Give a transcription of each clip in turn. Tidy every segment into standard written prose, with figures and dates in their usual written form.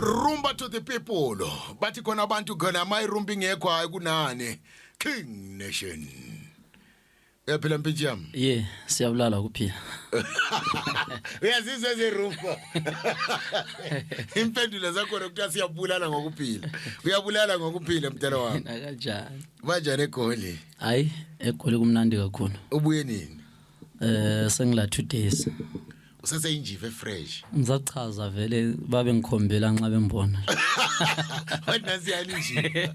Rumba to the people. Bathi khona abantu khona mayirumba ingekho hayi kunani. King Nation. Uyaphila mpintshi yami? Ye, siyabulala kuphila. Uyazizwa ezerumba. Impendulo zakho kuthiwa siyabulala ngokuphila. Uyabulala ngokuphila mntana wami. Nakanjani? Banjani eGoli? Hayi, eGoli kumnandi kakhulu. Ubuye nini? Sengila 2 days. Useseyinjive efresh. Ngisachaza vele babe ngikhombela nxa bembona. Wathi nasiyani nje.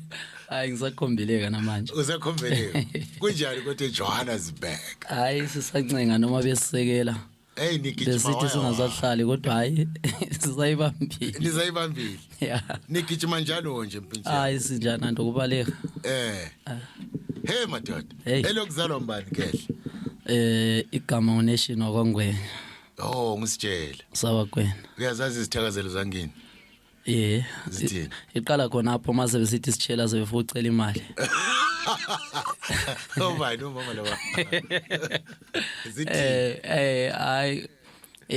Hayi ngisakhombeleka namanje. Usakhombeleka. Kunjani kodwa eJohannesburg? Hayi sisancenga noma besisekela. Hey nigijima. Besithi singasahlali kodwa hayi sisayibambile. Nisayibambile. Yeah. Nigijima njalo nje mpintshi. Hayi sinjana nto kubaleka. Hey madoda. Hey. Elokuzalwa mbani kehle? Igama uNation wakwaNgwenya. Oh ngisitshele. Sabakwena. Uyazazi izithakazelo zangini? Yeah. Zithini? Iqala khona apho mase besithi sitshela sebefuna ucela imali. Oh my no mama lawa. Zithini? Hayi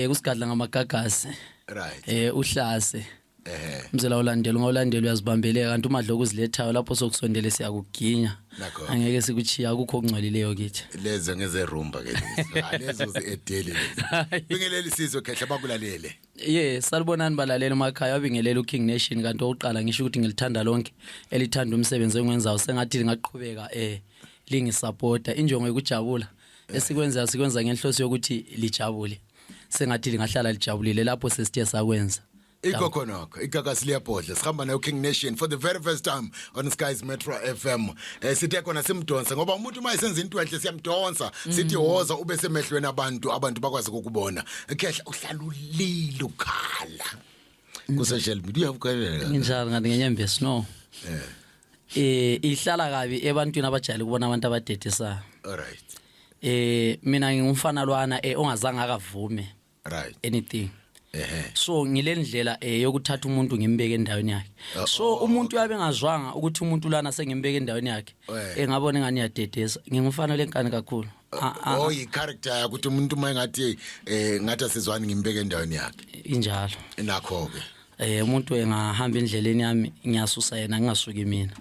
kusigadla ngamagagasi. Right. Uhlase. Mzela ulandela ungawulandela uyazibambeleka kanti uma dloku uzilethayo lapho sokusondele siyakuginya. Nakho. Angeke sikuchiya akukho okungcolileyo kithi. Lezo ngezerumba ke lezi. Lezo ziedeli lezi. Bingeleli sizwe khehla bakulalele. Ye, salibonani balaleli emakhaya abingelela uKing Nation kanti oqala ngisho ukuthi ngilithanda lonke elithanda umsebenzi engiwenzayo sengathi lingaqhubeka lingisupporta injongo yokujabula esikwenza sikwenza ngenhloso yokuthi lijabule sengathi lingahlala lijabulile lapho sesithe sakwenza. Ikho nokho igagasi liyabhodla sihamba nayo King Nation for the very first time on Skies Metro FM. Sithe khona simdonsa ngoba umuntu uma esenza into enhle siyamdonsa sithi woza ube semehlweni abantu bakwazi ukukubona. Khehla uhlala ulila ukhala ku social media uyabukela. Nginjalo ngathi ngenyembezi no. Ihlala kabi ebantwini abajayele ukubona abantu abadedisayo. All right. Mina ngingumfana lwana ongazange akavume. Right. Anything. So ngilendlela yokuthatha umuntu ngimbeke endaweni yakhe. So umuntu uyabe engazwanga ukuthi umuntu lana sengimbeke endaweni yakhe. Engabona engani iyadedesa. Ngingumfana lenkani kakhulu. Oh i character yakho ukuthi umuntu uma engathi ngathi asizwani ngimbeke endaweni yakhe. Injalo. Nakho ke. Umuntu engahamba endleleni yami ngiyasusa yena ngingasuki mina.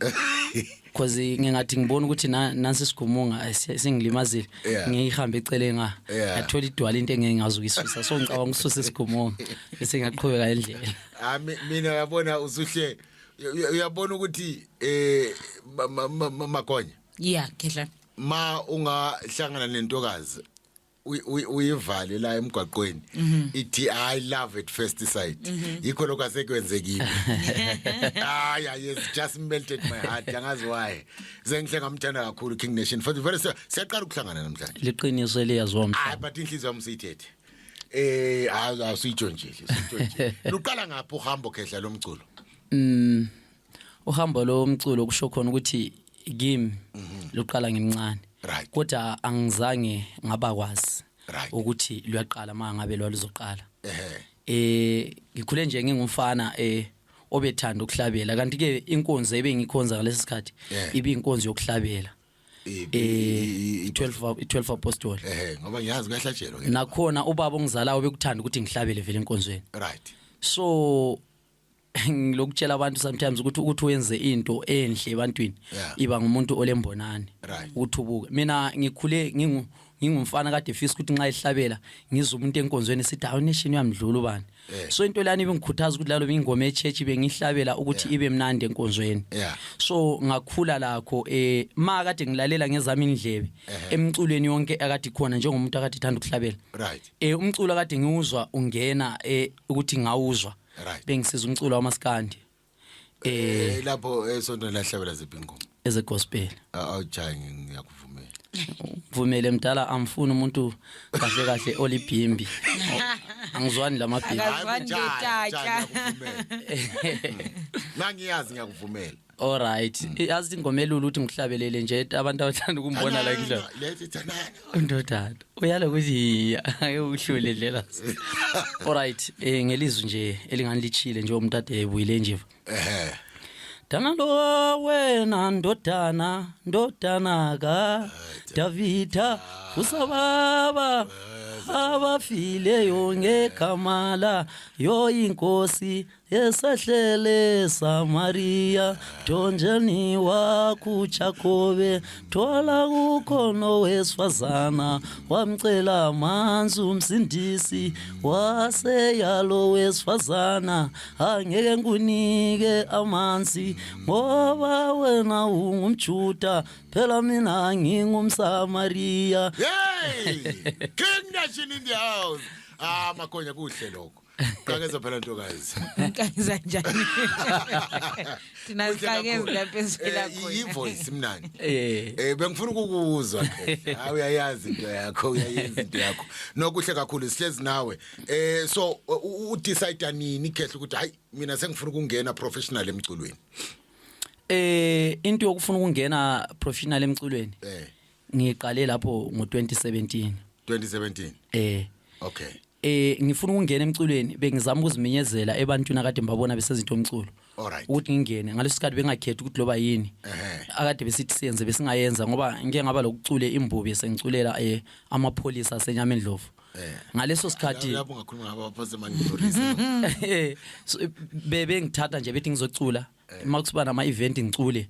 Because ngingathi ngibona ukuthi nansi sigumunga singilimazile ngihambe eceleni nga ngathola idwala into engeke ngizukisusa so ngicabanga ukususa isigumunga bese ngiyaqhubeka endlela. Mina uyabona usuhle uyabona ukuthi Magonya. Yeah, Khehla. Ma ungahlangana nentokazi uyivale la emgwaqweni ithi I love at first sight. Yikho lokho asekwenzekile. Hayi it's just melted my heart angazi why. Sengihle ngamthanda kakhulu King Nation for the very siyaqala ukuhlangana namhlanje. Liqiniso eliyaziwa mhlaba. Hayi but inhliziyo yami siyithethe. Asitsho nje sitsho nje. Luqala ngaphi uhambo khehla lomculo? Uhambo lomculo kusho khona ukuthi kimi luqala ngimncane. Kodwa angizange ngabakwazi ukuthi luyaqala mangabe lwaluzoqala. Ngikhule nje ngingumfana obethanda ukuhlabela kanti ke inkonzo ebengikhonza ngalesi sikhathi ibinkonzo yokuhlabela. 12 apostoli. Ngoba ngiyazi kuyahlatshelwa ke. Nakhona ubaba ongizalayo bekuthanda ukuthi ngihlabele vele enkonzweni. Right. So ngilokutshela abantu sometimes ukuthi wenze into enhle ebantwini iba ngumuntu olembonani ukuthi ubuke. Mina ngikhule ngingumfana kade efisa ukuthi nxa ehlabela ngizwe umuntu enkonzweni sithi hawu Nation uyamdlula ubani. So into lana ibingikhuthaza ukuthi lalo ingoma echurch bengihlabela ukuthi ibe mnandi enkonzweni. So ngakhula lakho ma kade ngilalela ngezami indlebe emculweni yonke akade khona njengomuntu akade ethanda ukuhlabela. Umculo akade ngiwuzwa ungena ukuthi ngawuzwa. Bengisiza umculo wamaskandi. Lapho esontweni lahlabela ziphi ingoma? Eze gospel. Awujayi ngiyakuvumela. Vumele mdala amfuni umuntu kahle kahle olibhimbi. Angizwani lamabhimbi. Akazwani letatsha. Nangiyazi ngiyakuvumela. All right. Yazi ingoma elula ukuthi ngihlabelele nje abantu abathanda ukumbona la kudla. Lethi thanana. Undodana. Uyala ukuthi ake uhlule ndlela. All right. Ngelizwi nje elinganilichile nje umuntu ade ebuyile nje. Dana lo wena ndodana ndodana ka Davida usababa abafileyo ngegama la yo inkosi. Esehlele Samaria thonjeni wakho Jakobe thola kukhona owesifazana wamcela amanzi umsindisi waseyalo wesifazana angeke ngikunike amanzi ngoba wena ungumjuda phela mina ngingumsamariya. Hey! King Nation in the house. Ah, Makonya, kuhle lokho. Qakeza phela, ntokazi. Qakeza njani? Thina siqakeza lapho esifela khona. I-voice mnandi. Eh. Bengifuna ukukuzwa ke. Hayi, uyayazi into yakho, uyayenza into yakho. Nokuhle kakhulu, sihlezi nawe. So u decide nini, Khehla, ukuthi hayi, mina sengifuna ukungena professional emculweni? Into yokufuna ukungena professional emculweni ngiqale lapho ngo2017. 2017. Eh. Okay. Ngifuna ukungena emculweni, bengizama ukuziminyezela ebantwini akade ngibabona besenza umculo ukuthi ngingene. Ngaleso sikhathi bengakhethi ukuthi loba yini akade besithi siyenze besingayenza, ngoba ngike ngaba lokucule imbubi, sengiculela amapholisa aseNyamendlovu ngaleso sikhathi. Lapho ungakhuluma ngabaphosa mangilorisa. So, bebengithatha nje bethi ngizocula uma kusiba nama event, ngicule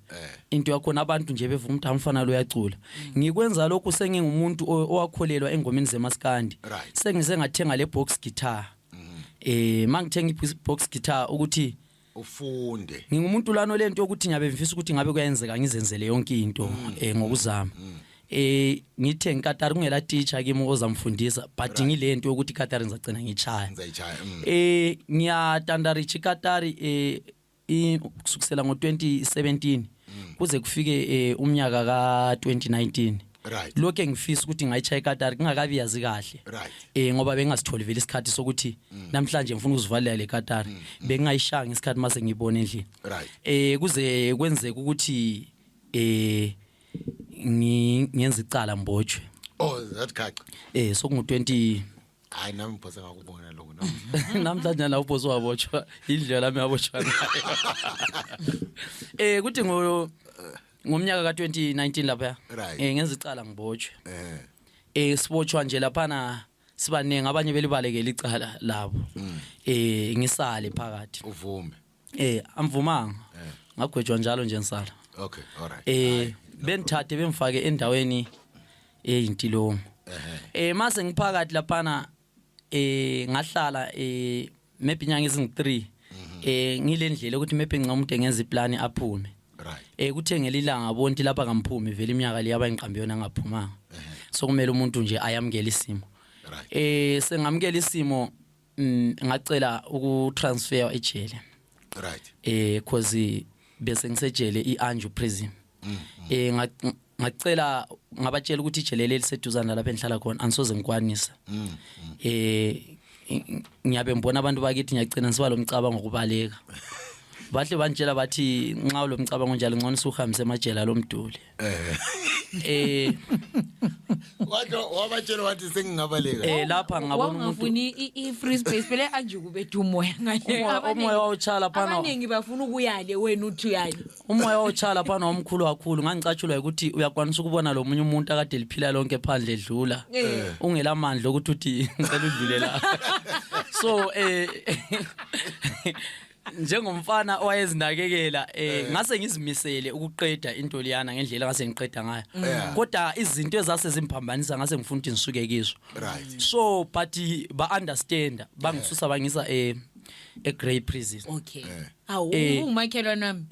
into yakhona, abantu nje bevuma ukuthi amfana lo uyacula. Ngikwenza lokhu sengingumuntu owakholelwa engomeni zemaskandi. Sengize ngathenga le box guitar. Mangithenga i box guitar ukuthi ufunde. Ngingumuntu lano lento yokuthi ngiyabe ngifisa ukuthi ngabe kuyenzeka ngizenzele yonke into ngokuzama. Ngithe ngikatari kungela teacher kimi ozamfundisa, but ngilento yokuthi ikatari ngizagcina ngitshaya. Ngizayitshaya. Ngiyatandarich ikatari kusukisela ngo2017 kuze kufike umnyaka ka2019. Lokho engifisa ukuthi ngayitshaya ikatari kungakabi yazi kahle ngoba bengasitholi vele isikhathi sokuthi namhlanje ngifuna ukuzivalela le katari, bengingayishanga isikhathi mase ngiyibona endlini. Kuze kwenzeke ukuthi ngenza icala, ngibotshwe. Oh, that khaxa. Sokungu 20 Hayi, nami ngiphosa ngakubona lokho namhlanje. Namhlanje la uphoso wabotshwa, indlela lami yabotshwa ngayo. Kuthi ngomnyaka ka2019 lapha ngenza icala, ngibotshwe. Sibotshwa nje laphana sibaningi, abanye belibalekela icala labo, ngisale phakathi. Uvume. Amvumanga, ngagwetshwa njalo nje, ngisala. Okay, all right. Bengithathe bengifake endaweni eyintilongo. Mase ngiphakathi laphana, ngahlala maybe inyanga ezingu3 ngilendlela ukuthi maybe ngincama umuntu engenza iplan aphume. Kuthengela ilanga bonti lapha kamphumi vele, iminyaka le abayinqambe yona ngaphumanga, so kumele umuntu nje ayamukele isimo. Sengamukela isimo, ngacela ukutransfer ejele. Cause bese ngisejele iAnju prison. Ngacela, ngabatshela ukuthi ijele leli seduzane lapha engihlala khona, angisoze ngikwanisa. Ngiyabe ngibona abantu bakithi, ngiyagcina ngisiba lo mcabango ngokubaleka. Bahle bantshela bathi nxa lo mcabango njalo, ngcono suhambise emajele alomduli. Wathi wabatshela wathi sengingabaleka. Lapha ngabona umuntu Wawungafuni i-free space phela, anje kubetha umoya ngale. Umoya wawutshala laphana. Abaningi bafuna ukuyale, wena uthi uyale. Umoya wawutshala laphana wamkhulu kakhulu. Ngangicatshulwa ukuthi uyakwanisa ukubona lo munye umuntu akade liphila lonke phandle edlula, ungelamandla ukuthi uthi ngicela udlule la. So njengomfana owayezinakekela, ngase ngizimisele ukuqeda into liyana ngendlela ngase ngiqeda ngayo, kodwa izinto ezase zimphambanisa ngase ngifuna ukuthi ngisuke kizo. So but ba understand, bangisusa bangisa e Grey Prison. Okay, awu, ungumakhelwane wami.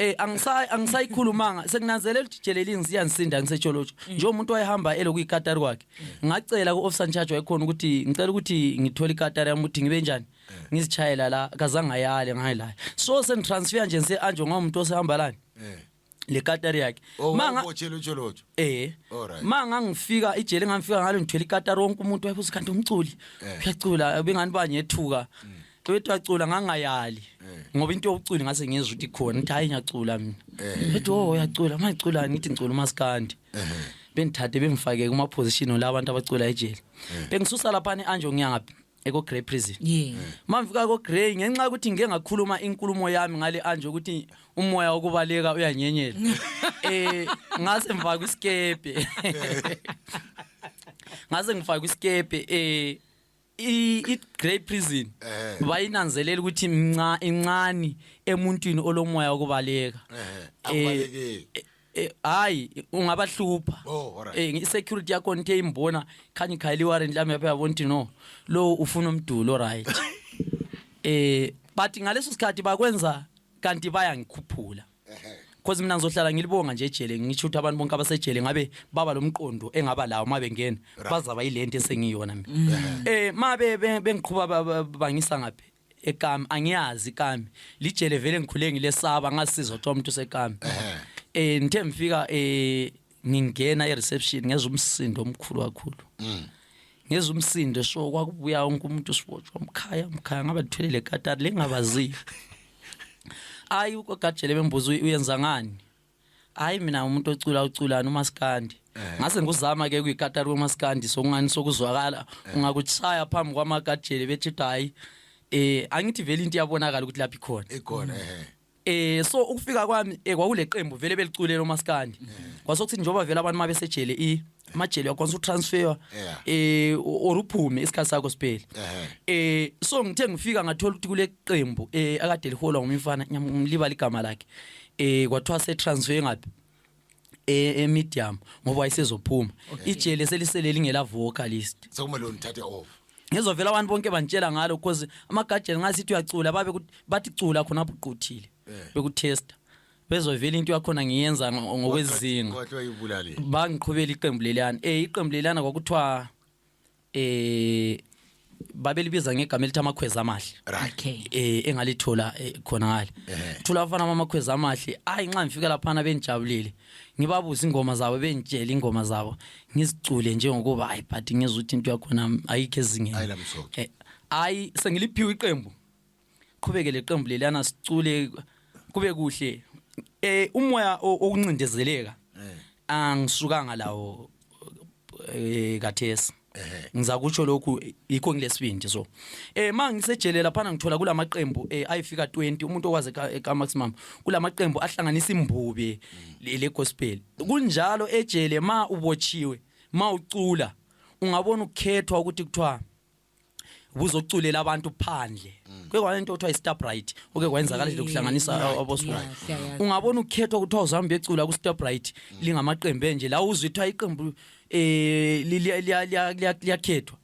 Angisayikhulumanga, sekunanzelela ukuthi ijele lingiyangisinda ngisetsholotsho njengomuntu wayehamba eloku ikatari kwakhe. Ngacela ku-officer in charge wayekhona ukuthi ngicela ukuthi ngithole ikatari yami ukuthi ngibe njani ngizitshayela la, kazange ayale ngayi la. So sengitransfer nje ngise-anjo ngoba umuntu osehamba lani le katari yakhe. Oh, Manga ubotshela utsholotsho. Alright. Mangangifika ijele, engangifika ngalo ngithwele ikatari, wonke umuntu wayebuza, kanti umculi uyacula? Bengani banyethuka bethi wacula, ngangayali ngoba into yokucula ngase ngizwe ukuthi khona, ngithi hayi, ngiyacula mina. Bethi, oh, uyacula, mangicula ngithi ngicula umaskandi. Bengithathe bengifake kuma position la abantu abacula ejele, bengisusa lapha eAnjo ngiya ngaphi, eko Grey Prison. Mangifika ko Grey, ngenxa yokuthi ngike ngakhuluma inkulumo yami ngale anje ukuthi umoya wokubaleka uyanyenyela, ngase ngifaka isikepe, ngase ngifaka isikepe. I-Grey Prison bayinanzelela ukuthi imnca incane emuntwini olomoya wokubaleka. Akubalekeki. Hayi, ungabahlupha. Oh, alright. I-security yakho nithe imbona khanya ikhayela iwarrant lami yapha, yabona ukuthi no, lo ufuna umdulo, right? But ngaleso sikhathi bakwenza kanti bayangikhuphula, cause mina ngizohlala ngilibonga nje ejele, ngisho ukuthi abantu bonke abasejele ngabe baba lo mqondo engaba lawo uma bengena, bazaba yilento esengiyona mina. Mabe bengiqhuba bangisa ngaphi, eKami. Angiyazi iKami, lijele vele ngikhule ngilesaba, ngasizwa kuthiwa umuntu useKami. Ngithe ngifika, ngingena e-reception, ngezwe umsindo omkhulu kakhulu, ngezwe umsindo. So kwakubuya wonke umuntu usibotshwa, mkhaya mkhaya, ngabe ngithwele le katari lengabaziyo. Hayi, ugajele bembuza, "Uyenza ngani?" "Hayi, mina umuntu ocula." "Uculani?" "Umaskandi." Ngase nguzama ke kuyikatari komaskandi, sokungani sokuzwakala ungakuchaya phambi kwamagajele, bethi hayi, angithi vele into iyabonakala ukuthi lapha ikhona. Ikhona, ehe. So ukufika kwami, kwakuleqembu vele beliculela umaskandi, kwasokuthi njengoba vele abantu mabesejele, i amajele uyakwanisa utransfer or uphume isikhathi sakho siphele. So ngithe ngifika ngathola ukuthi kule qembu akade liholwa ngumfana, ngilibala igama lakhe, kwathiwa se transfer ngaphi, e medium, ngoba wayesezophuma, ijele selisele lingela vocalist. Sekumele unithathe off. Ngizovela abantu bonke bantshela ngalo, because amagajeni ngasithi uyacula, babe bathi cula khona uquthile, bekutesta, bezovela into yakhona ngiyenza ngokwezinga. Kwathiwa ibulale. Bangiqhubela iqembu leliyana. Iqembu leliyana kwakuthiwa babelibiza ngegama elithi Amakhweza Amahle. Engalithola khona ngale, thola abafana bamakhweza amahle. Ayi, nxa ngifika laphana benijabulile, ngibabuza ingoma zabo, bengitshela ingoma zabo, ngizicule njengokuba hayi, but ngizwe ukuthi into yakhona ayikho ezingeni. Ayilamsoco. Hayi, sengiliphiwe iqembu, qhubeke leqembu leliyana, sicule kube kuhle. Umoya okuncindezeleka angisukanga lawo kathesi. Ngizakutsho lokhu, yikho ngilesibindi. So mangisejele laphana ngithola kulamaqembu ayifika 20, umuntu okwazi ka maximum, kulamaqembu ahlanganisa imbube le gospel. Kunjalo ejele, ma ubotshiwe, ma ucula, ungabona ukukhethwa ukuthi kuthiwa buzoculela abantu phandle. Kuke kwalento okuthiwa i-step right, oke kwenzakala nje kuhlanganisa abosibona. Siyayazi. Ungabona ukukhethwa kuthiwa uzohamba ecula ku-step right, lingamaqembu enje la, uzwe kuthiwa iqembu liyakhethwa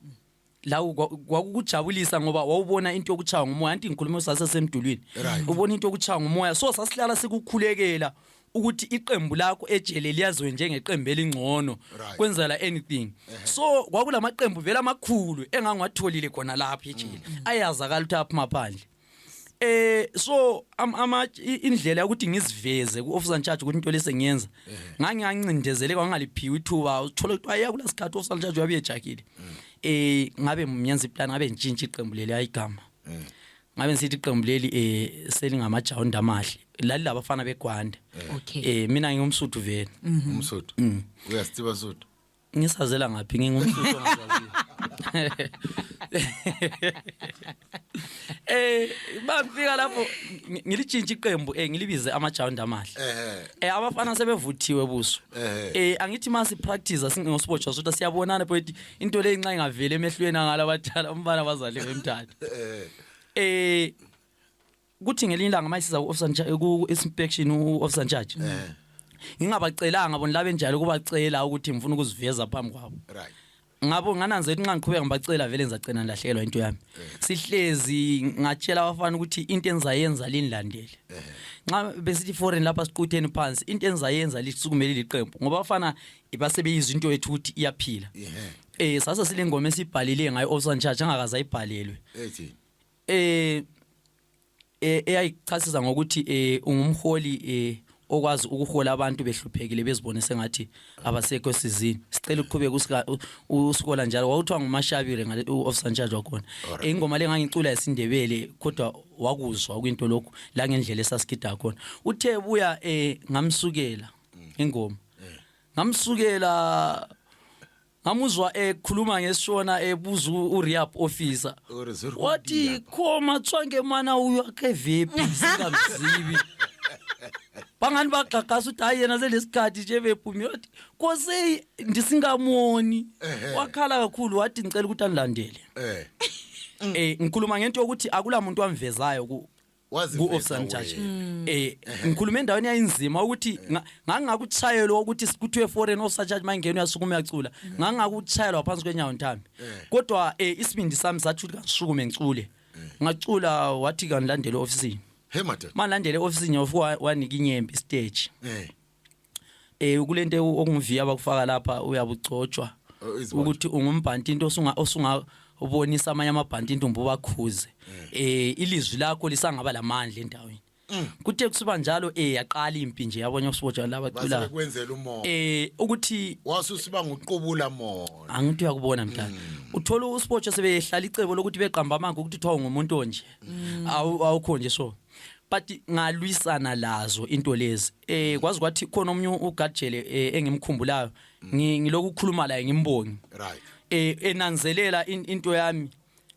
la. Kwakukujabulisa ngoba wawubona into yokuchaya ngumoya. Anti ngikhuluma sasesemdulwini. Ubona into yokuchaya ngumoya, so sasihlala sikukhulekela ukuthi iqembu lakho ejele liyaziwe njengeqembu elingcono kwenzela anything. So kwakulamaqembu vele amakhulu engangiwatholile khona lapha ejele, ayazakala ukuthi aphuma phandle. So indlela yokuthi ngiziveze ku-officer in charge ukuthi into lese ngiyenza, ngangingancindezeleka, ngangaliphiwa ithuba, uthola ukuthi aya kulasikhathi officer in charge uyabe ejahile. Ngabe ngiyenza iplan, ngabe ngitshintsha iqembu leli ayigama, ngabe ngisithi iqembu leli selingamajawunda amahle, lali labafana begwanda. Mina ngingumsuthu vele. Umsuthu, uyasithiba suthu? Ngisazela ngaphi, ngingumsuthu ongazaziyo. Bafika lapho, ngilitshintshe iqembu, ngilibize amajawunda amahle. Abafana sebevuthiwe buso. Angithi masi practice singosibotshwa sodwa, siyabonana poeti, into le inxa ingavele emehlweni angala abadala, umfana bazali bemthatha. Kuthi ngelinye ilanga mayisiza ku-officer in charge, ku-inspection, u-officer in charge, ngingabacelanga bona laba enjalo ukubacela ukuthi ngifuna ukuziveza phambi kwabo. Ngabo ngananze ukuthi nxa ngiqhubeka ngibacela vele ngizacina ngilahlekelwa into yami. Sihlezi, ngatshela abafana ukuthi into engizayenza linilandele. Nxa besithi foreign lapha, siqutheni phansi, into engizayenza lisukumele liqembu, ngoba abafana basebeyizwa into yethu ukuthi iyaphila. Sase sile ngoma esibhalile ngayo officer in charge angakaze ayibhalelwe. Ethi? Eyayichasisa ngokuthi ungumholi okwazi ukuhola abantu behluphekile, bezibone sengathi abasekho esizini, sicela uqhubeke usikola njalo. Kwakuthiwa nguMashabire ngale u-officer in charge wakhona. Ingoma le ngangicula isiNdebele, kodwa wakuzwa kwinto lokhu la ngendlela esasigida khona. Uthe buya, ngamsukela ingoma, ngamsukela, ngamuzwa ekhuluma ngesishona, ebuza u-rehab officer. Uri zviri Wathi, "Khoma tswange mwana uyu akevhepi, singamzivi." Bangani bagqagqasa ukuthi hayi yena selesikhathi nje bephumile, wathi kose ndisingamoni. Wakhala kakhulu, wathi ngicela ukuthi anilandele. Ngikhuluma ngento yokuthi akula muntu wamvezayo ku Waziveza ku-officer in charge. wena. Ngikhuluma endaweni yayinzima ukuthi ngangakuchayelwa ukuthi kuthiwe foreign officer charge mayingena uyasukuma uyacula, ngangakuchayelwa phansi kwenyawo ntambi. Kodwa isibindi sami sathi ukuthi kangisukume ngicule. Ngacula, wathi kangilandele ofisini. He madoda. Malandele ofisini, wafika wanika inyembe stage. Kulento okunguviya abakufaka lapha uyabucotshwa Oh, izibotshwa. ukuthi ungumbhanti into osunga ubonisa amanye amabhanti intombi ubakhuze, ilizwi lakho lisangaba lamandla endaweni. Kuthe kusuba njalo yaqala impi nje yabonye usibotshwa laba cula. Basekwenzela umoya. Ukuthi Wasusiba nguqubula mona. Angithi uyakubona mntana, uthola usibotshwa sebehlala icebo lokuthi beqamba amanga ukuthi kuthiwa ungumuntu onje, awukho nje. So but ngalwisana lazo into lezi, kwazi kwathi khona omunye ugajele engimkhumbulayo, ngiloku ukukhuluma laye ngimbongi. Enanzelela into yami,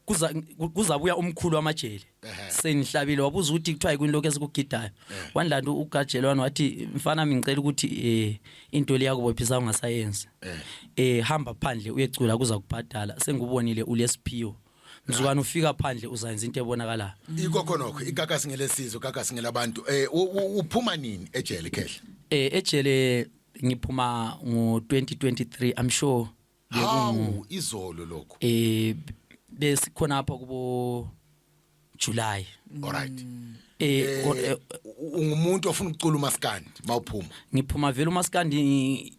kuza kuzabuya umkhulu wamajele. Sengihlabile, wabuza ukuthi kuthiwa yikuni lokho esikugidayo. Wandlanda ugajelwana wathi, "Mfana, ngicela ukuthi into le yakubophisa ungasayenzi. Hamba phandle uyecula, kuza kubhadala. Sengubonile ulesiphiwo, mzukwana ufika phandle uzayenza into ebonakalayo." Ikho khonokho igagasi ngelesizwe, igagasi ngelabantu. Uphuma nini ejele, khehla? Ejele ngiphuma ngo 2023, I'm sure. Hawu, izolo lokho. Besikhona apha kubo July. All right. Ungumuntu ofuna ukucula umaskandi mawuphuma? Ngiphuma vele umaskandi.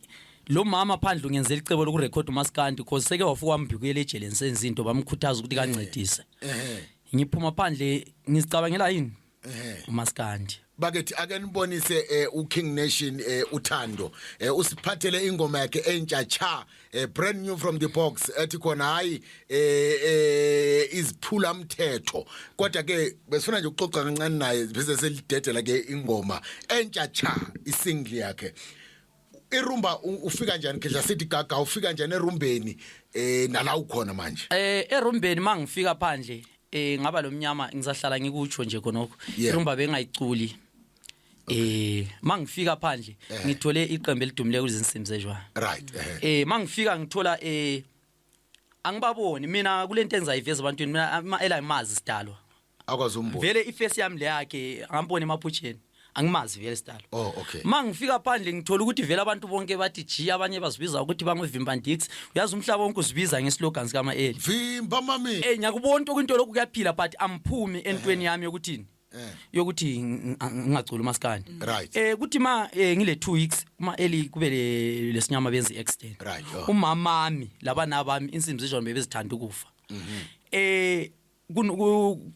Lo mama phandle ungenzela icebo lokurecord umaskandi, because seke wafuka wambikela ejele ngisenza into, bamkhuthaza ukuthi kancedise. Ngiphuma phandle ngizicabangela yini? Umaskandi. Bakethi, ake nibonise uKing Nation uthando. Usiphathele ingoma yakhe entsha cha, brand new from the box, ethi khona hayi iziphula mthetho. Kodwa ke besifuna nje ukuxoxa kancane naye bese selidedela ke ingoma entsha cha, isingle yakhe. Irumba ufika njani, khehla? Sithi gaga, ufika njani erumbeni nala ukhona manje? Erumbeni mangifika phandle ngaba lomnyama, ngizahlala ngikutsho nje khonokho. Irumba bengayiculi. Mangifika phandle ngithole iqembu elidumile kuzinsimbi zejwa. right eh Mangifika ngithola angibaboni mina kulento engizayiveza ebantwini mina ama elayimazi sidalwa. Akwazi umbona. Vele iface yami le yakhe angamboni emaphutsheni, angimazi vele sidalwa. Oh, okay. Mangifika phandle ngithola ukuthi vele abantu bonke bathi ji, abanye bazibiza ukuthi banguvimba Ndix. Uyazi umhlaba wonke uzibiza ngeslogans kama Eli. Vimba mami. Ngiyakubona into kwinto lokhu kuyaphila, but amphumi entweni yami yokuthini, yokuthi ngingaculi umaskandi. Kuthi ma ngile 2 weeks uma eli kube lesinyama benza iaccident. Umama wami labana bami insimbi zejona bebezithanda ukufa.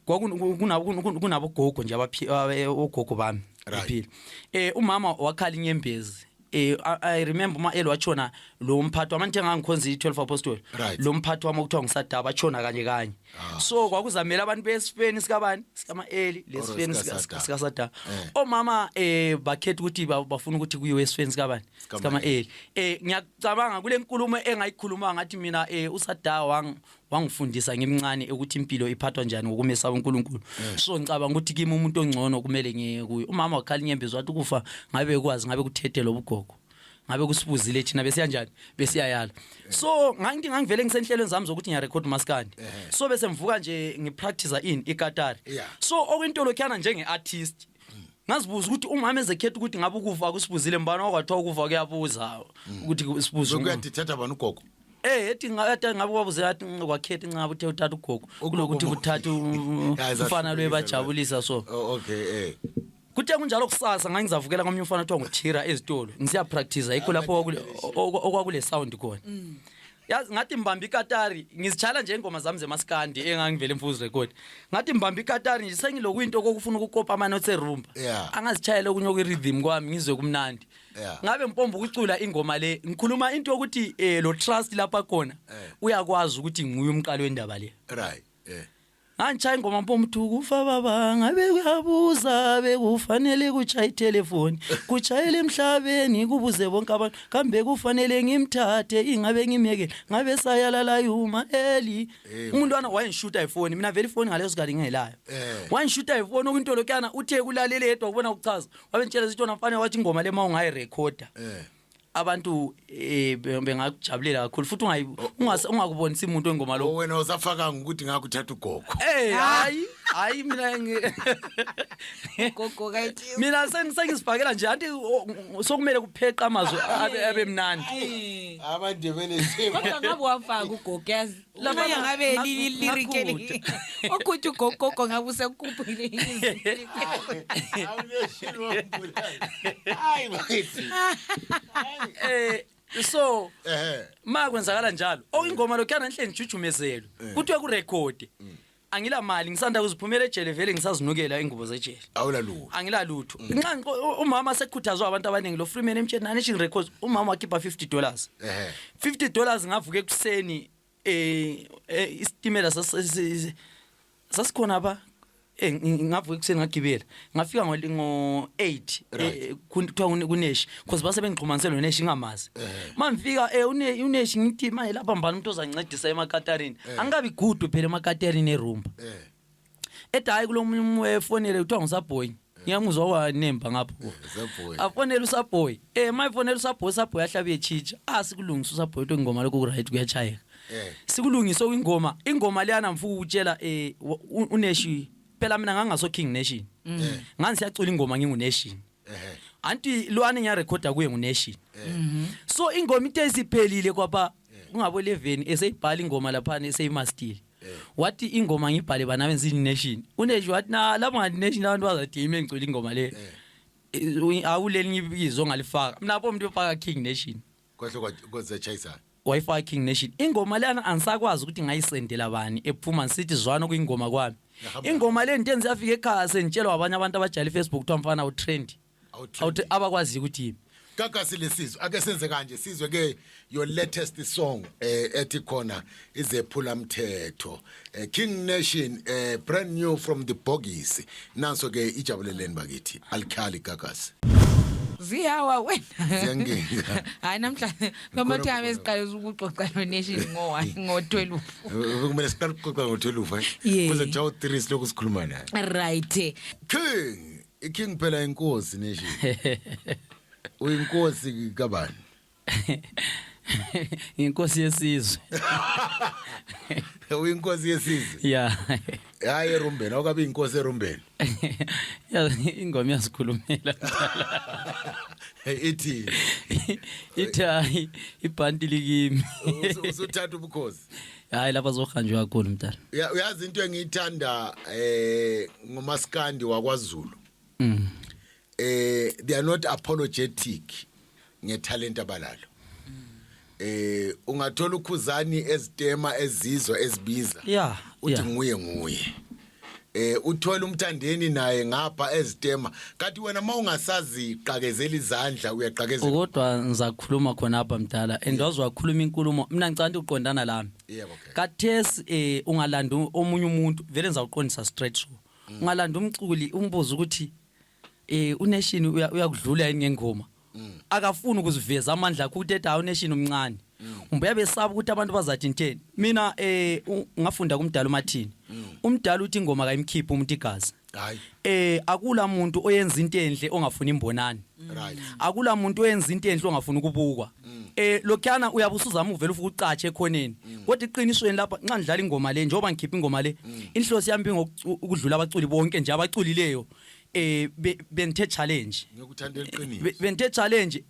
Kunabo gogo nje ogogo bami ephila. Umama wakhala inyembezi. I remember uma elo watshona lo mphathi wami anti engangikhonza i12 apostle. Lo mphathi wami okuthiwa ngisadaba atshona kanye kanye. So kwakuzamela abantu besifeni sikabani, sikama Eli, lesifeni sikaSadaba. Sikasadaba. Omama bakhetha ukuthi bafuna ukuthi kuyiwe esifeni sikabani, Sikama sikama Eli. Ngiyacabanga kule nkulumo engayikhuluma ngathi mina uSadawa wangifundisa ngimncane ukuthi impilo iphathwa njani ngokumesaba uNkulunkulu. So ngicabanga ukuthi kimi umuntu ongcono kumele ngiye kuye. Umama wakhala inyembezi wathi ukufa ngabe kwazi ngabe kuthethelo ubugogo, ngabe kusibuzile thina besiya njani, besiyayala. So ngangithi ngangivele ngisenhlelweni zami zokuthi ngiyarecord umaskandi, so bese ngivuka nje ngipractice in ikatari. So okwinto lokhuyana njenge-artist ngazibuza ukuthi umama ezekhetha ukuthi ngabe ukufa kusibuzile mbani, wakwathiwa ukufa kuyabuza ukuthi sibuze umama. Lokuyadithatha bani ugogo? Ethi ngathi ngabe kwabuze athi kwakhetha inqaba uthe uthatha ugogo kulokuthi kuthatha Hayi, umfana lo ebajabulisa so. Oh, okay. Kuthe kunjalo kusasa ngangizavukela komnye umfana othiwa nguThira ezitolo ngisiya practice, yikho lapho okwakule sound khona. Yazi ngathi ngibamba ikatari ngizitshala nje ingoma zami zemaskandi engangivele mfuzi record. Ngathi ngibamba ikatari nje sengiloku into kokufuna ukukopa ama notes erumba. Angazitshayela okunye okwi-rhythm kwami ngizwe kumnandi. Ngabe mpombo ukucula ingoma le, ngikhuluma into yokuthi lo trust lapha khona uyakwazi ukuthi nguye umqali wendaba le. right Ngangitshaya ingoma mpomthu kufa baba ngabe kuyabuza bekufanele kutshaye itelefoni kutshayele emhlabeni kubuze bonke abantu kambe kufanele ngimthathe ingabe ngimyekele ngabe sayalala yuma eli umuntu wana wayengishuta ifoni mina vele ifoni ngaleso sikhathi ngingelayo wangishuta ifoni okwinto lokyana uthe kulalele yedwa kubona kuchaza wabentshela sithi wona mfana wathi ingoma le ma ungayirekhoda abantu bengakujabulela kakhulu futhi ungakubonisi umuntu wengoma lo wena usafakanga ukuthi ngakuthatha ugogo hayi hayi mina ugogo kayithi mina sengizifakela nje anti sokumele kupheqa amazwi abe mnandi abandebele kodwa ngabe wafaka ugogo yazi Lapha ngabe lilyric eli. Okuthi ugogogo ngabe usekukhuphile izwi. Hayi bakithi. So ma kwenzakala njalo okingoma lokhuyana nhle ngijujumezelwe kuthiwe kurekhodi angila mali ngisanda kuziphumela ejele vele ngisazinukela ingubo zejele Awula lutho. Angila lutho nxa umama sekhuthazwa abantu abaningi lo Freeman emtsheni nani records umama wakhipha $50 $50 ngavuka ekuseni isitimela sasikhona ba ngavuka ekuseni ngagibela ngafika ngo-8 kuthiwa kuneshi because base bengixhumanise noneshi ngingamazi ma ngifika uneshi ngithi manje lapha mbani umuntu ozancedisa emakatarini angikabi good phela emakatarini erumba ethi hayi kulo munye efonele kuthiwa ngusabhoyi ngiyamuzwa wanemba ngapho afonele usabhoyi ma efonele usabhoyi usabhoyi ahlabe etshitsha sikulungisa usabhoyi into ingoma lokhu ku-right kuyatshayeka sikulungise ingoma ingoma leyana mfuka ukutshela uneshi phela mina ngangaso King Nation ngangisiyacula ingoma nginguNation anti lwana ngiyarekhoda kuye nguNation so ingoma into esiphelile kwapha kungabo 11 eseyibhala ingoma lapha eseyimastile wathi ingoma ngibhale bana benza iNation uNation wathi na lapho ngathi Nation abantu bazathi yimi engicula ingoma le awulelinye ibizo ongalifaka mina lapho umuntu ufaka King Nation kwahle kwazachayisana wayifaka King Nation ingoma lana angisakwazi ukuthi ngayisendela bani ephuma ngisithi zwana kuyingoma kwami ingoma le into enziyafika ekhaya sengitshelwa abanye abantu abajayele iFacebook kuthiwa mfana utrend awuthi abakwazi ukuthi yimi Gagasi lesizwe ake senze kanje sizwe ke your latest song ethi khona izephula mthetho King Nation brand new from the Boggies nanso ke ijabuleleni bakithi alikhali Gagasi Ziyawa wena Ziyanginga Hayi namhla ngamathi ame siqale ukuxoxa no Nation ngo ngo12 kumele siqale ukuxoxa ngo12 kuze kuthiwa u3 silokhu sikhuluma naye right King iKing phela inkosi Nation uyinkosi kabani Inkosi yesizwe uyinkosi yesizwe yeah hayi erumbeni awukabi inkosi erumbeni ingoma iyazikhulumela ithi ithi hayi ibhanti likimi usuthatha ubukhosi hayi lapha zohanjwa kakhulu mntana uyazi into engiyithanda ngomaskandi wakwaZulu they are not apologetic ngetalent abalalo ungathola ukhuzani ezitema ezizwa ezibiza uthi nguye nguye uthola umthandeni naye ngapha ezitema kanti wena mawungasazi qhakezela izandla uyaqhakezela kodwa ngizakhuluma khona apha mdala and waziwakhuluma inkulumo mina ngicela uqondana lami yebo okay kathesi ungalanda omunye umuntu vele ngizawuqondisa straight so ungalanda umculi umbuzo ukuthi uNation uyakudlula yini ngengoma akafuni ukuziveza amandla akho ukuthi ethi hawu uNation umncane umbuya besaba ukuthi abantu bazathi inteni mina ngafunda kumdala uMathini umdala uthi ingoma kayimkhiphi umuntu igazi hayi akula muntu oyenza into enhle ongafuni imbonani right akula muntu oyenza into enhle ongafuni ukubukwa lokhana uyabusuzama uvela ufuka ucatshe ekhoneni kodwa iqinisweni lapha nxa ngidlala ingoma le njengoba ngikhipha ingoma le inhloso yami ukudlula abaculi bonke nje abaculileyo benthe challenge ngiyokuthandela iqiniso benthe challenge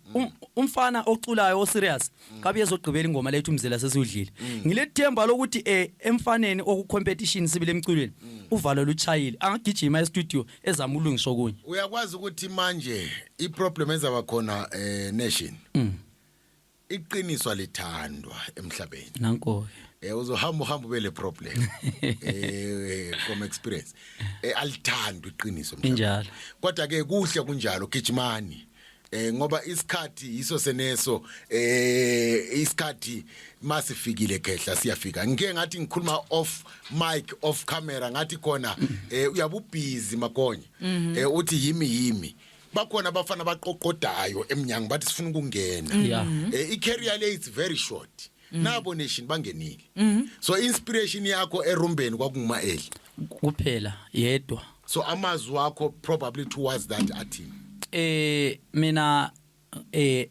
umfana oculayo o serious kabe ezogqibela ingoma lethu umzela sesiudlile ngilethemba lokuthi emfaneni oku competition sibile emculweni uvalo luchayile angagijima e studio ezama ulungiswa kunye uyakwazi ukuthi manje i problem ezaba khona Nation iqiniso lithandwa emhlabeni nanko uzohamba uhamba ube le problem from experience alithandwa iqiniso emhlabeni injalo kodwa ke kuhle kunjalo gijimani Ngoba isikhathi yiso seneso, isikhathi masifikile khehla, siyafika. Ngike ngathi ngikhuluma off mic, off camera, ngathi khona uyabubhizi magonya, uthi yimi yimi, bakhona abafana baqoqodayo eminyango, bathi sifuna ukungena. I-career le, it's very short. Nabo nation bangenile, so inspiration yakho erumbeni kwakunguma Eli? Kuphela yedwa. So amazwi wakho probably towards that athini? Mina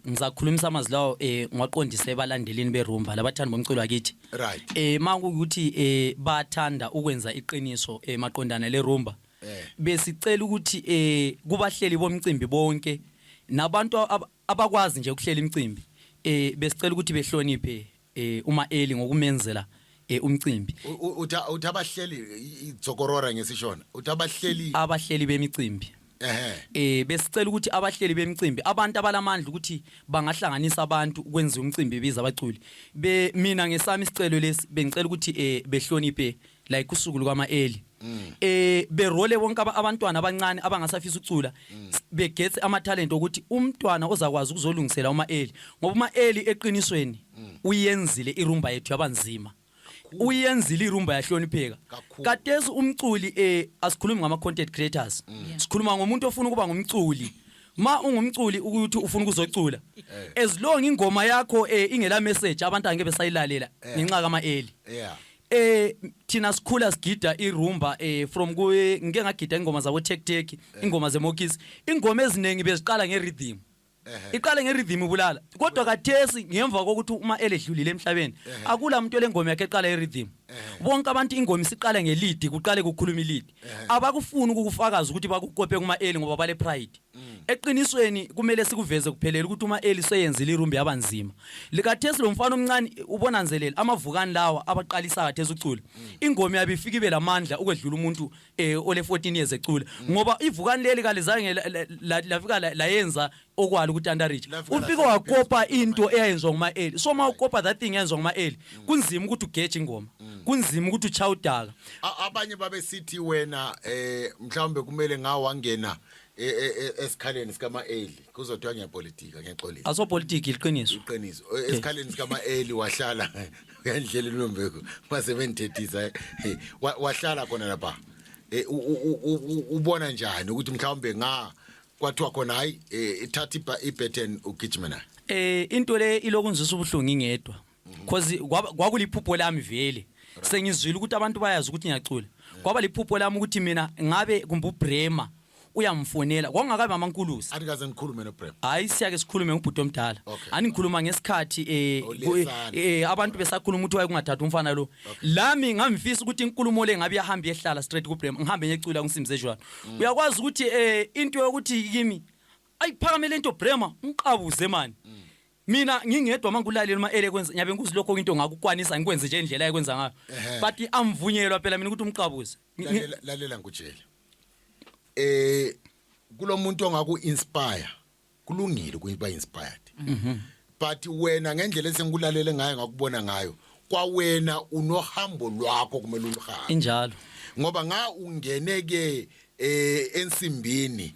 ngizakhulumisa amazwi lawo, ngiwaqondise ebalandelini berumba labathandi bomculo wakithi. Makukuthi bathanda ukwenza iqiniso maqondana lerumba, besicela ukuthi kubahleli bomcimbi bonke nabantu abakwazi nje ukuhlela imicimbi, besicela ukuthi behloniphe uma Eli ngokumenzela umcimbi. Uthi abahleli itsokorora ngesishona, uthi abahleli? Abahleli bemicimbi. Besicela ukuthi abahleli bemicimbi, abantu abalamandla ukuthi bangahlanganisa abantu ukwenza umcimbi, biza abaculi be, mina ngesami isicelo lesi, bengicela ukuthi behloniphe like usuku lukama Eli, berole bonke abantwana abancane abangasafisa ukucula, begetse ama talent ukuthi umntwana ozakwazi ukuzolungisela uma Eli, ngoba uma Eli eqinisweni uyenzile irumba yethu yabanzima, uyenzile irumba yahlonipheka. Kakhulu. Katesi umculi, asikhulumi ngama content creators, sikhuluma ngomuntu ofuna ukuba ngumculi. Ma ungumculi ukuthi ufuna ukuzocula, as long ingoma yakho ingela message, abantu angeke besayilalela ngenxa kama Eli. Thina sikhula sigida irumba, from kuye ngike ngagida ingoma zabo Tek Tek, ingoma zemokisi, ingoma eziningi beziqala ngerhythm. Iqale ngerhythm ibulala, kodwa kathesi ngemva kokuthi uma eledlulile emhlabeni, akula muntu olengoma yakhe eqala irhythm. Bonke abantu ingoma isiqala nge-lead, kuqale kukhuluma i-lead. Abakufuni ukufakaza ukuthi bakukope kuma Eli ngoba bale pride. Eqinisweni kumele sikuveze kuphelele ukuthi uma Eli seyenzile irumbi yabanzima. Likathesi lo mfana omncane ubona nzelela amavukani lawa abaqalisa kathesi ucula, ingoma yabe ifika ibe lamandla ukwedlula umuntu ole 14 years ecula, ngoba ivukani leli kalizange lafika layenza okwalo ukuthi Andarich Lafika ufike lahlala wakopa into eyayenziwa nguma Eli. So ma ukopa that thing eyenziwa nguma Eli, kunzima ukuthi ugeje ingoma, kunzima ukuthi uchaye udaka. Abanye babesithi wena mhlawumbe kumele ngawo wangena esikhaleni sikama Eli, kuzothiwa ngiyapolitika, ngiyaxolisa. Asopolitiki, iqiniso. Iqiniso, esikhaleni sikama Eli wahlala uyandlela ilombeko mase bendithethisa, wahlala khona lapha. Ubona njani ukuthi mhlawumbe nga kwathiwa khona hayi, ithatha ibaton ugijime nayo? Into le ilokunzisa ubuhlungu ingedwa, cause kwakuliphupho lami vele, sengizwile ukuthi abantu bayazi ukuthi ngiyacula. Kwaba liphupho lami ukuthi mina ngabe kumbe uBrema uyamfonela, kwangakabi amankulusi. Athi kaze ngikhulume noBrem. Hayi, siyake sikhulume ngubhuti omdala. Ani ngikhuluma ngesikhathi Olesana. Abantu besakhuluma ukuthi wayekungathatha umfana lo. Lami ngamfisa ukuthi inkulumo le ngabe iyahamba iyehlala straight kuBrema, ngihambe ngiyecula ngisimze jwana. Uyakwazi ukuthi into yokuthi kimi ayiphakamele into Brema ngiqabuze mani. Mina ngingedwa mangikulalela uma ele kwenza, ngiyabe ngikuzi lokho into ngakukwanisa ngikwenze nje indlela ayekwenza ngayo. But amvunyelwa phela mina ukuthi umqabuze. Lalela, lalela, ngikutshele, kulomuntu ongaku inspire, kulungile ukuba inspired, but wena ngendlela esengikulalele ngayo, ngakubona ngayo kwawena unohambo lwakho kumele uluhambe. Injalo. Ngoba nga ungene ke ensimbini,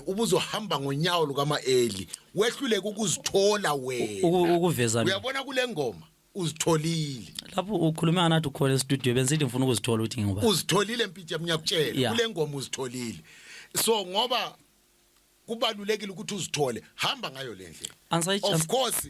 ubuzohamba ngonyawo lukama Eli, wehluleka ukuzithola wena. Ukuveza mina. Uyabona kule ngoma uzitholile. Lapho ukhuluma ngathi ukhona e-studio, bensithi ngifuna ukuzithola ukuthi ngingubani. Uzitholile mpitsha, ngiyakutshela. Kule ngoma uzitholile, so ngoba kubalulekile ukuthi uzithole, hamba ngayo le ndlela. Of course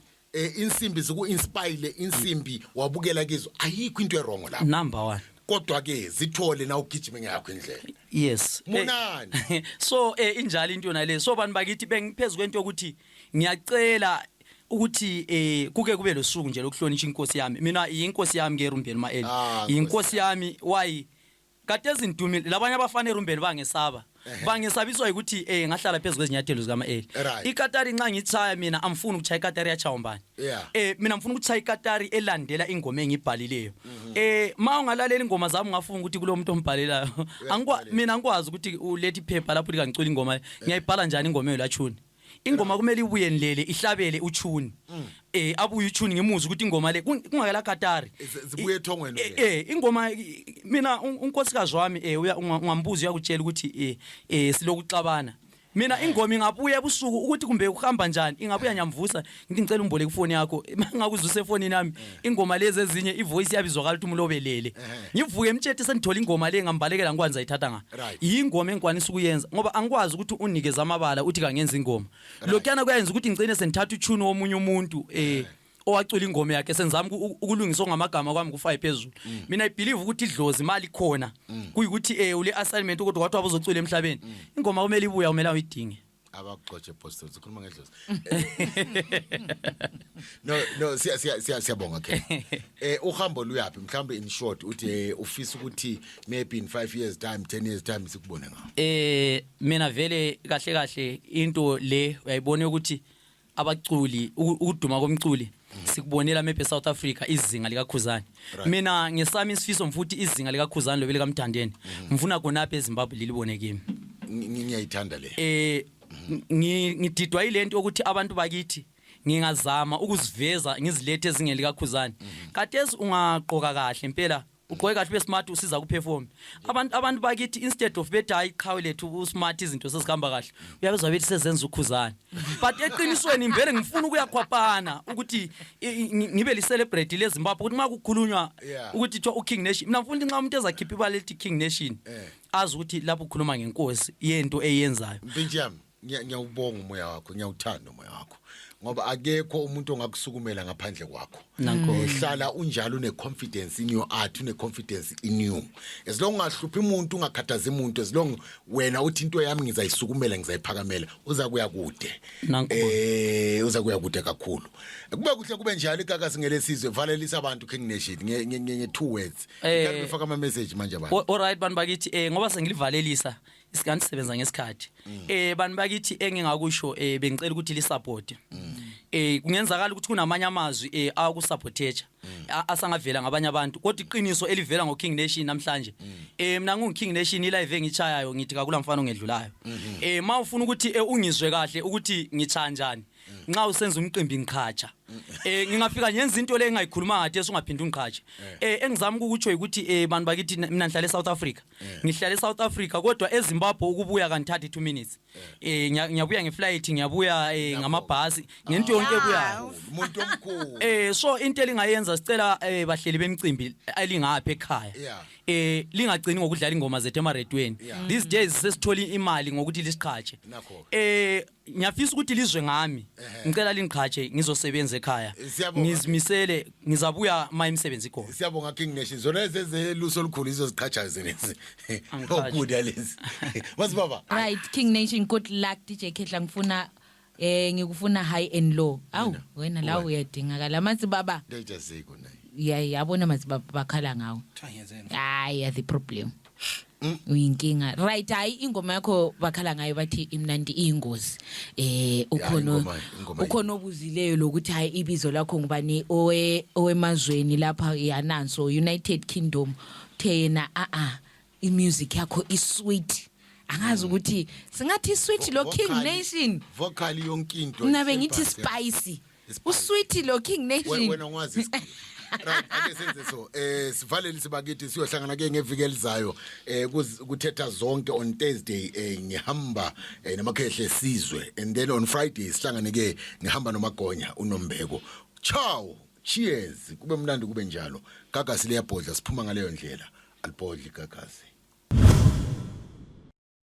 insimbi ziku-inspire, insimbi wabukela kizo, ayikho into e-wrong lapho. Number 1. Kodwa ke zithole na ugijime ngeyakho indlela. Yes. Munani. So injalo into yona le. So bantu bakithi, bengiphezulu kwento yokuthi ngiyacela ukuthi kuke kube losuku nje lokuhlonishwa inkosi yami. Mina inkosi yami ke erumbeni ma Eli. Ah, Inkosi yami, why kade ezindumile labanye abafana erumbeni bangesaba, bangesabiswa ukuthi ngahlala phezulu kwezinyathelo zikama Eli. Ikatari nxa ngithaya mina amfuni ukuchaya ikatari yachawa mbani. Mina ngifuna ukuchaya ikatari elandela ingoma engibhalileyo. Ma ungalalela ingoma zami ungafunga ukuthi kulo muntu ombhalelayo. Angikwa mina angikwazi ukuthi ulethe iphepha lapho likangicula ingoma, ngiyayibhala njani ingoma eyo lachuni. Ingoma kumele ibuye nilele ihlabele uchuni, abuye uchuni, ngimuze ukuthi ingoma le kungakela katari. Zibuye ethongweni. Ingoma mina unkosikazi wami ungambuza uyakutshela ukuthi silokuxabana. Mina ingoma ingabuya ebusuku ukuthi kumbe uhamba njani, ingabuya nyamvusa ngithi ngicela umboleke ifoni yakho. Mangakuzwisa efonini yami ingoma lezi ezinye ivoice yabizwakala ukuthi umlobelele. Ngivuke emtshethe sengithola ingoma le ngambalekela ngikwanza ithatha nga. Yingoma engikwanisa ukuyenza ngoba angikwazi ukuthi unikeze amabala uthi kangenza ingoma. Lokuyana kuyenza ukuthi ngicine sengithatha utune womunye umuntu owacula ingoma yakhe senzama ukulungisa ongamagama kwami kufaye phezulu. Mina I believe ukuthi idlozi imali khona kuyikuthi ule assignment ukuthi wathi wabuzocula emhlabeni ingoma kumele ibuya kumele uyidinge. Abakuxotshe posters ukhuluma ngedlozi. No, siya siya siya siyabonga ke. Uhambo luyapi mhlambe in short uthi ufisa ukuthi maybe in 5 years time, 10 years time sikubone ngawo? Mina vele kahle kahle into le uyayibona ukuthi abaculi ukuduma komculi sikubonela maybe South Africa izinga likaKhuzani. Mina ngesami isifiso mfuthi izinga likaKhuzani lobe likaMthandeni ngifuna khona apha eZimbabwe lilibone kimi. Ngiyayithanda le. Ngididwa yilento ukuthi abantu bakithi ngingazama ukuziveza ngizilethe ezingeni likaKhuzani. Khathesi ungaqoka kahle impela, ugqoke kahle, ube smart, usiza kuperform abantu bakithi instead of bethi hayi qhawe lethu usmart, izinto sezihamba kahle, uyabezwa bethi sezenza uKhuzani. But eqinisweni ngivele ngifuna ukuyakhwapana ukuthi ngibe li celebrate leZimbabwe ukuthi uma kukhulunywa ukuthi kuthiwa uKing Nation, mina ngifuna ukuthi nxa umuntu ezakhipha ibala elithi King Nation azi ukuthi lapho ukhuluma ngenkosi yento eyenzayo. Mpintshi yami, ngiyawubonga umoya wakho, ngiyawuthanda umoya wakho ngoba akekho umuntu ongakusukumela ngaphandle kwakho. Nanko. Hlala unjalo, une confidence in your art, une confidence in you. As long ungahluphi umuntu, ungakhathazi umuntu, as long wena uthi into yami ngizayisukumela, ngizayiphakamela, uza kuya kude. Nanko. Uza kuya kude kakhulu. Kube kuhle kube njalo. Ikakasi ngelesizwe, valelisa abantu King Nation nge two words. Ngifaka ama message manje abantu. Alright bantu bakithi, ngoba sengilivalelisa isikhathi sisebenza ngesikhathi, bantu bakithi, engingakusho bengicela ukuthi li support. Kungenzakala ukuthi kunamanye amazwi akusabotage asangavela ngabanye abantu, kodwa iqiniso elivela ngo King Nation namhlanje, mina ngingu King Nation, ilive engichayayo ngithi kakula mfana ongedlulayo. Mawufuna ukuthi ungizwe kahle ukuthi ngichaya njani, nxa usenza umcimbi ngiqhatsha, ngingafika ngenza into le engayikhuluma ngathi esungaphinda ungiqhatshe. Engizama ukukutsho ukuthi bantu bakithi, mina ngihlala eSouth Africa, ngihlala eSouth Africa, kodwa eZimbabwe ukubuya kangithathi 2 minutes. Ngiyabuya ngeflight, ngiyabuya ngamabhasi, ngento yonke ebuyayo. Umuntu omkhulu. So into elingayenza, sicela bahleli bemicimbi elingapha ekhaya lingagcini ngokudlala ingoma zethu emaredweni. These days sesithola imali ngokuthi lisiqhatshe. Nakho. Ngiyafisa ukuthi lizwe ngami, ngicela lingiqhatshe ngizosebenza ekhaya. Siyabonga. Ngizimisele, ngizabuya ma imisebenzi ikhona. Siyabonga King Nation. Zona ezeluso olukhulu izoziqhatsha lezi. Angiqhatshi. Okuda lezi. Wazi baba. Right, King Nation, good luck. DJ Khehla, ngifuna ngikufuna high and low. Awu wena la uyadingakala mathi baba. Ndejaziko naye. Ya, yabona mathi baba bakhala ngawo. Kuthiwa ngiyenzeni? Hayi, the problem uyinkinga. Right, hayi ingoma yakho bakhala ngayo bathi imnandi, iyingozi. Ukhona ingoma ukhona obuzileyo lokuthi hayi ibizo lakho ngubani, owe owemazweni lapha yananso United Kingdom, thena a a imusic yakho isweet, angazi ukuthi singathi sweet lo King Nation. Vocal yonke into. Mina bengithi Ihleli phansi. spicy. Spicy. Usweet lo King Nation. Wena ngwazi isikhiwa. Right, ake senze so. Sivalele sibakithi, siyohlangana ke ngeviki elizayo kuthetha zonke on Thursday, ngihamba namakhehle sizwe, and then on Friday sihlangane ke ngihamba nomagonya uNombeko. Ciao. Cheers. Kube mnandi kube njalo. Gagasi liyabhodla, siphuma ngaleyo ndlela. Alibhodli gagasi.